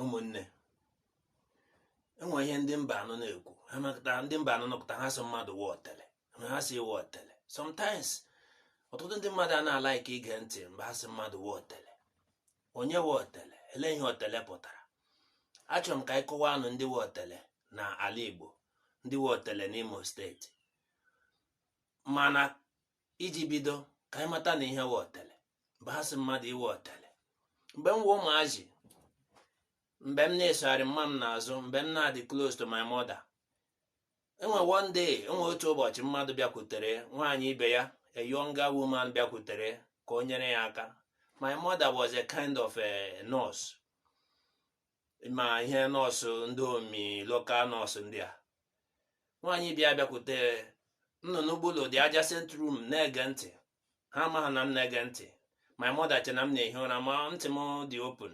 Ụmụnne, enwe ihe ndị mba anọ na-ekwu. Ha mekọtara ndị mba anọ nọkọta, ha sị mmadụ wụ otele. Ha sị iwe otele. Sometimes ọtụtụ ndị mmadụ a na-alike ige ntị mgbe ha sị mmadụ wụ otele. Onye wụ otele? Ele ihe otele pụtara? Achọrọ m ka anyị kọwaa nụ ndị wụ otele na ala Igbo, ndị wụ otele n'Imo Steeti. Mana iji bido, ka anyị mata na ihe wụ otele. Mgbe ha sị mmadụ iwe otele, mgbe m wụ ụmụazị, mgbe m na-esogharị mma m n'azụ, mgbe m na-adị close to my mother, enwe one day, enwe otu ụbọchị mmadụ bịakwutere nwaanyị ibe ya, a younger woman bịakwutere ka o nyere ya aka. My mother was a kind of a nurse, ma ihe nọọsụ ndị omi, local nurse ndị a. Nwaanyị bịa bịakwute nnụnụ gbulu dị adjacent room na-ege ntị. Ha amaghị na m na-ege ntị. My mother che na m na-ehi ụra, ma ntị m dị open.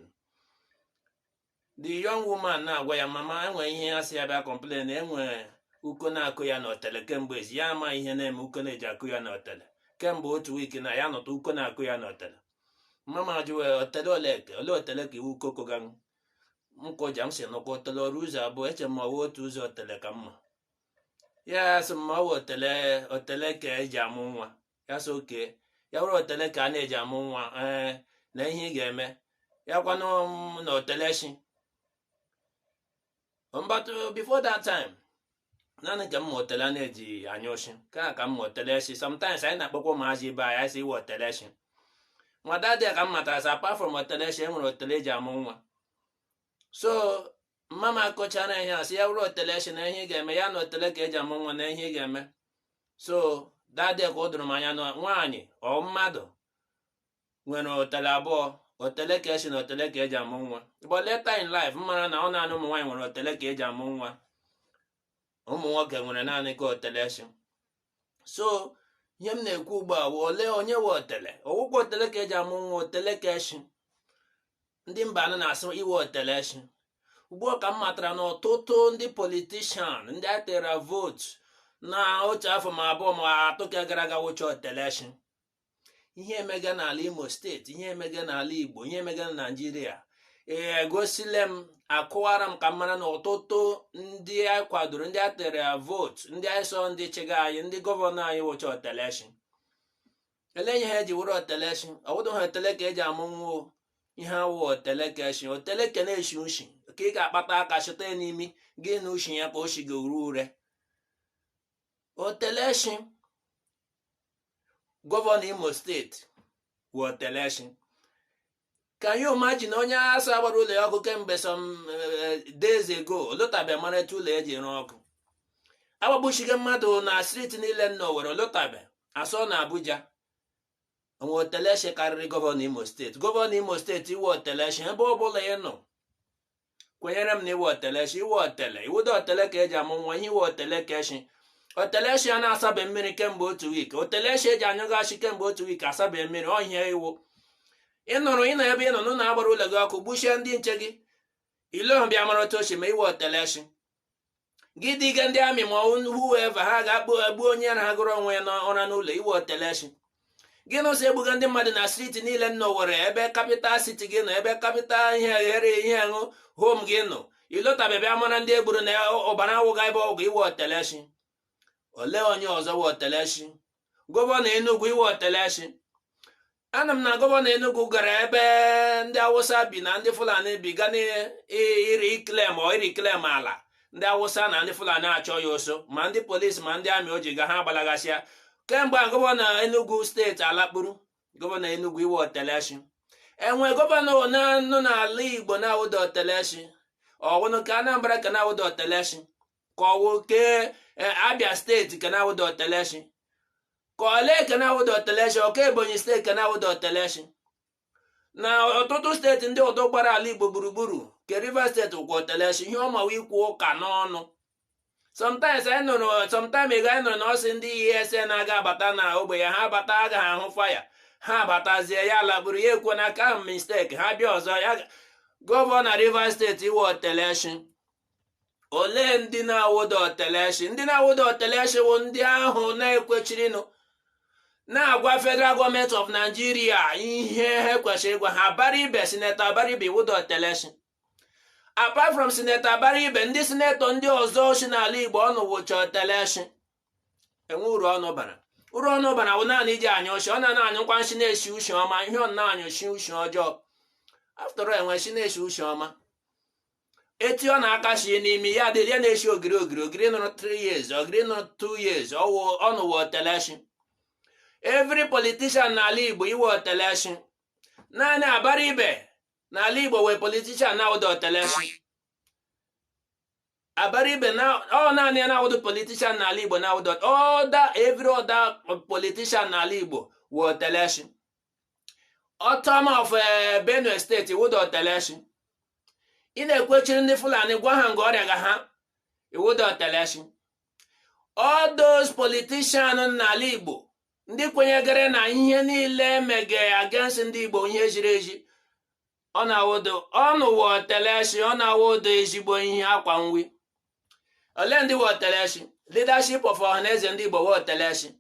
The young woman na-agwa ya, "Mama, enwe ihe ya si ya bịa complain. Enwe uko na-akụ ya n'otele kemgbe ezi." Ya ama ihe na-eme uko na-eji akụ ya n'otele kemgbe otu week, na ya nọta uko na-akụ ya n'otele. Mama jụwa, "Otele ole ke ole otele ka iwu uko kogan?" M kụja, m si nụkwa otele ọrụ ụzọ abụọ. Eche m ọwa otu ụzọ otele ka mma. Ya sị m ọwa otele, otele ka eji amụ nwa. Ya sị oke ya were otele ka a na-eji amụ nwa. Ee, na ihe ị ga-eme ya kwanụ na otele shi. But before that time, naanị ka m ma otele a na-eji anya ụshi ka m ma otele shi. Sometimes anyị na-akpọkwa ụmụazị ibe anyị, anyị sị iwe otele shi. Ma that day ka m matara sị apart from otele shi, e nwere otele eji amụ nwa. So mma m akọchara ihe a, sị ya were otele shi, na ihe ị ga-eme ya na otele ka eji amụ nwa, na ihe ị ga-eme. So that day ka o doro m anya na nwaanyị ọ mmadụ nwere otele abụọ, otele ka esi na otele ka eji amụ nwa. But later in life, m mara na ọ naanị ụmụ nwaanyị nwere otele ka eji amụ nwa, ụmụ nwoke nwere naanị ka otele esi. So ihe m na-ekwu ugbu a wụ, ole onye we otele? Ọwụkwa otele ka eji amụ nwa, otele ka eshi. Ndị mba anọ na-asị iwe otele eshi. Ugbu a ka m matara na ọtụtụ ndị politician, ndị a tere vote na otu afọ ma 2 ma 3 ka gara aga, wụcha otele eshi. Ihe emega n'ala Imo Steeti, ihe emega n'ala Igbo, ihe emega na Naijiria, ee, egosile m, akụwara m ka m mara na ọtụtụ ndị a kwadoro, ndị a tere vote, ndị anyị sọ, ndị chịga anyị, ndị governor anyị, wụcha oteleshi. Ele ihe ha eji were oteleshi? Ọwụdụ ha otele ka eji amụ nwa o. Ihe awụ otele ka eshi, otele ka na-eshi ushi, ka ị ga-akpata aka chịta ya n'imi gị na ushi ya ka o shi gị ure ure. Oteleshi governor Imo Steeti wụ oteleshi. Can you imagine onye asa gbara ụlọ ya ọkụ kemgbe some days ago, olụtabe mara etu ụlọ eji rụọ ọkụ? Agbagbuchigo mmadụ na street niile nọ Owerri, olụtabe asọ na Abuja. Onwe oteleshi karịrị governor Imo Steeti? Governor Imo Steeti, iwe oteleshi. Ebe ọ bụla ị nọ, kwenyere m na iwe oteleshi, iwe otele, iwudo otele ka eji amụ nwa. Ihe iwe otele ka eshi, oteleshi a na-asabe mmiri kemgbe otu week, oteleshi eji anyụgachi kemgbe otu week asabe mmiri. Ọhịa iwu ị nụrụ, ị nọ ebe ị nọ n'ụlọ, agbara ụlọ gị ọkụ, gbuchie ndị nche gị, ile ahụ bịa mara otu ochi ma iwe oteleshi gị dịga ndị army ma whoever, ha ga-akpụ egbu onye na-agụrụ onwe ya n'ụra n'ụlọ. Iwe oteleshi gị n'ụzọ egbuga ndị mmadụ na street niile nọ Owerri, ebe capital city gị nọ, ebe capital ihe ghere ihe ṅụ home gị nọ, ilotabe bịa mara ndị egburu na ọbara awụga ebe ọgwụ. Iwe oteleshi. Olee onye ọzọ we oteleshi? Governor Enugu, iwe oteleshi. Ana m na governor Enugu gara ebe ndị Awụsa bi na ndị Fulani bi, ga iri claim ọ iri claim ala ndị Awụsa na ndị Fulani, achọ ya ọsọ. Ma ndị polisi ma ndị army o ji ga, ha gbalagasịa kemgbe a. Governor Enugu Steeti alakpuru. Governor Enugu, iwe oteleshi. Enwe governor nọ n'ala Igbo na-awụda oteleshi? Ọwụnụ ka Anambra ka na-awụda oteleshi, ka ọwụ ke Abia Steeti ka na-awụda oteleshi, ka ole ka na-awụda oteleshi? Ọka Ebonyi Steeti ka na-awụda oteleshi? Na ọtụtụ steeti ndị ọdọ gbara ala Igbo gburugburu, ke Rivers Steeti kwa oteleshi. Ihe ọmawa ikwu ụka n'ọnụ. Sometimes anyị nụrụ, sometime ago anyị nụrụ na ọsị ndị ESN na-aga abata na ogbe ya, ha bata agaghị ahụ faya. Ha abatazie, ya lakpuru, ya ekwuo n'aka ahụ mistake. Ha bịa ọzọ ya. Governor Rivers Steeti, iwe oteleshi. Olee ndị na-awụda oteleshi? Ndị na-awụda oteleshi wụ ndị ahụ na-ekwechirinụ na-agwa Federal Government of Nigeria ihe ha kwesịrị ịgwa ha. Abaribe, Senator Abaribe, iwụda oteleshi. Apart from Senator Abaribe, ndị senator ndị ọzọ si n'ala Igbo ọnụ wụcha oteleshi. Enwe uru ọnụ bara. Uru ọnụ bara bụ naanị iji anyụ ushi. Ọ na anyụkwa nshi na-eshi ushi ọma. Ihe ọ na-anyụ shi ushi ọjọọ. After all, enwe shi na-eshi ushi ọma. Eti ọ na-aka shi n'imi ya dị ya na-eshi ogiri ogiri ogiri nụrụ 3 years, ogiri nụrụ 2 years. Ọwụ ọnụ wụ oteleshi. Every politician n'ala Igbo iwe oteleshi. Naanị Abaribe n'ala Igbo wee politician na-awụda oteleshi. Abaribe na ọ naanị ya na-awụdo politician n'ala Igbo na-awụdo other. Every other politician n'ala Igbo wee oteleshi. Ortom of Benue State wụda oteleshi. Ị na-ekwechiri ndị Fulani gwa ha nga ọrịa ga ha iwụda oteleshi. All those politician n'ala Igbo ndị kwenyegere na ihe niile mege against ndị Igbo, ihe ziri ezi, ọ na-awụdo ọnụ wụ oteleshi. Ọ na-awụdo ezigbo ihe akwa nwi. Ole ndị wụ oteleshi? Leadership of Ọhaneze Ndị Igbo wụ oteleshi.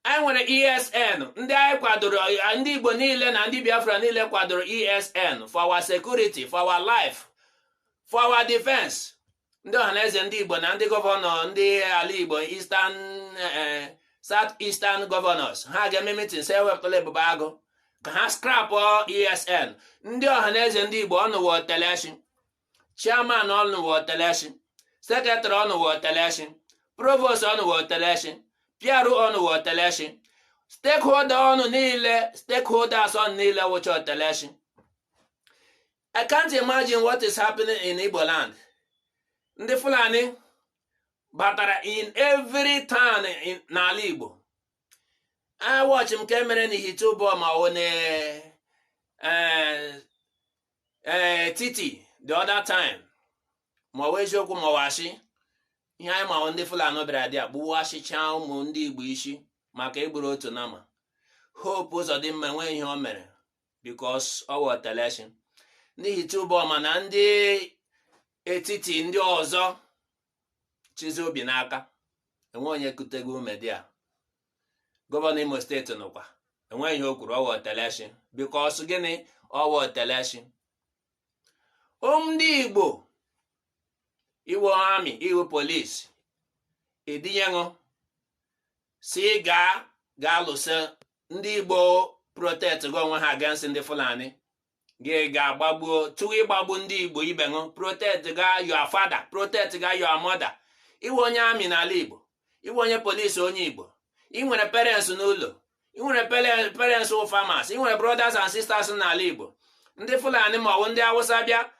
Anyị nwere ESN ndị anyị kwadoro. Ndị Igbo niile na ndị Biafra niile kwadoro ESN for our security, for our life, for our defense. Ndị Ọhaneze Ndị Igbo na ndị governor ndị ala Igbo, Eastern, South Eastern governors, ha ga-eme meeting sị ewepụtala Ebube Agụ ka ha scrap ESN. Ndị Ọhaneze Ndị Igbo ọnụwa oteleshi. Chairman ọnụwa oteleshi, secretary ọnụwa oteleshi, provost ọnụwa oteleshi, PRO ọnụwa oteleshi, stakeholder ọnụ niile, stakeholders ọnụ niile wụcha oteleshi. I can't imagine what is happening in Igbo land. Ndị Fulani batara in every town n'ala Igbo. I watch m nke mere n'Ihitte Uboma ọ na titi the other time. Ma ọ bụ eziokwu ma ọ bụ asị, ihe anyị ma, ndị Fulani bịara dị a gbuwasịchaa ụmụ ndị Igbo isi maka egburu otu nama. Hope Ụzọdịmma enweghị ihe o mere because ọ wụ oteleshi. N'ihi Uboma na ndị etiti ndị ọzọ chizi obi n'aka, enwe onye kutego ume dị a. Governor Imo State nụkwa, enweghị ihe o kwuru. Ọwa oteleshi because gịnị? Ọwa oteleshi. Ndị Igbo iwe army, iwu police edinyeṅụ si gaa gaa lụsị ndị Igbo, protect gị onwe ha against ndị Fulani. Gị ga-agbagbuo tụwa ịgbagbu ndị Igbo ibe ṅụ. Protect ga your father, protect ga your mother. Iwe onye army n'ala Igbo, iwe onye police, onye Igbo, ị nwere parents n'ụlọ, ị nwere parents wụ farmers, ị nwere brothers and sisters n'ala Igbo. Ndị Fulani ma ọ bụ ndị Awụsa bịa,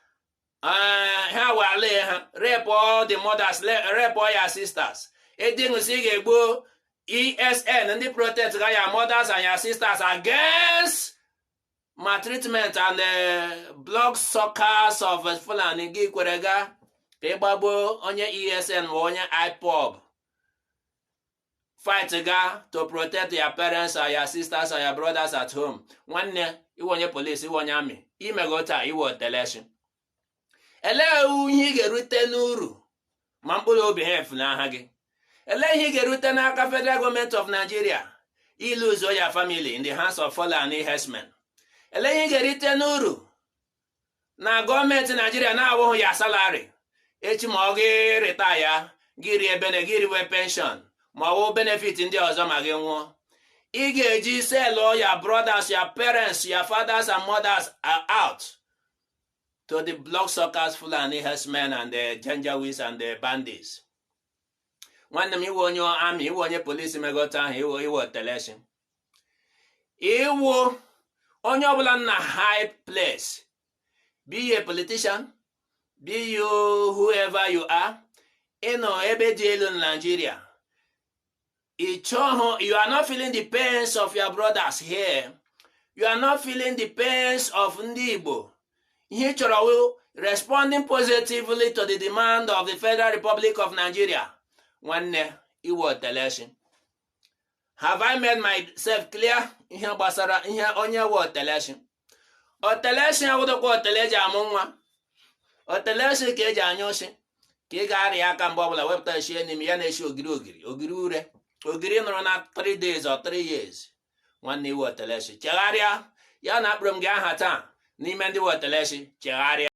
ha wale ha, rape all the mothers, rape all your sisters. Edinụsi ị ga-egbu ESN ndị protect ga your mothers and your sisters against maltreatment and the blood suckers of Fulani. Gị kwere ga ka ịgbagbuo onye ESN ma onye IPOB fight ga to protect your parents or your sisters or your brothers at home. Nwanne, iwe onye police, iwe onye army, imego taa iwe oteleshi. Elee ihe ị ga-erute n'uru ma mkpụrụ obi ha efunahụ gị? Elee ihe ị ga-erute n'aka Federal Government of Nigeria iluzo ya family in the hands of Fulani herdsmen? Elee ihe ị ga-erite n'uru na gọọmenti Naijiria na-awụghị ya salary? Echi ma ọ gị retire ya, gị rie bene, gị riwe pension ma ọ bụ benefit ndị ọzọ ma gị nwụọ, ị ga-eji sell your brothers, your parents, your fathers and mothers out to the bloodsuckers, Fulani herdsmen and the Janjaweeds and the bandits. Nwanne m, iwe onye army, iwe onye police megota ahụ, iwe oteleshi. Iwu onye ọbụla na high place, be you a politician, be you whoever you are, ịnọ ebe dị elu na Nigeria, ị chọghị, you are not feeling the pains of your brothers here, you are not feeling the pains of ndị Igbo. Ihe ị chọrọ wụ responding positively to the demand of the Federal Republic of Nigeria. Nwanne, iwe oteleshi. Have I made myself clear? Ihe gbasara ihe onye we oteleshi. Oteleshi awụdokwa otele eji amụ nwa. Oteleshi ka eji anya ụsị ka ị ga-arịa aka mgbe ọbụla wepụta shie n'ime ya na-eshi ogiri ogiri ogiri ure ogiri nọrọ na 3 days or 3 years. Nwanne, iwe oteleshi, chegharịa. Ya na akpụrụ m gị aha taa n'ime ndị weteleshi, chegharịa.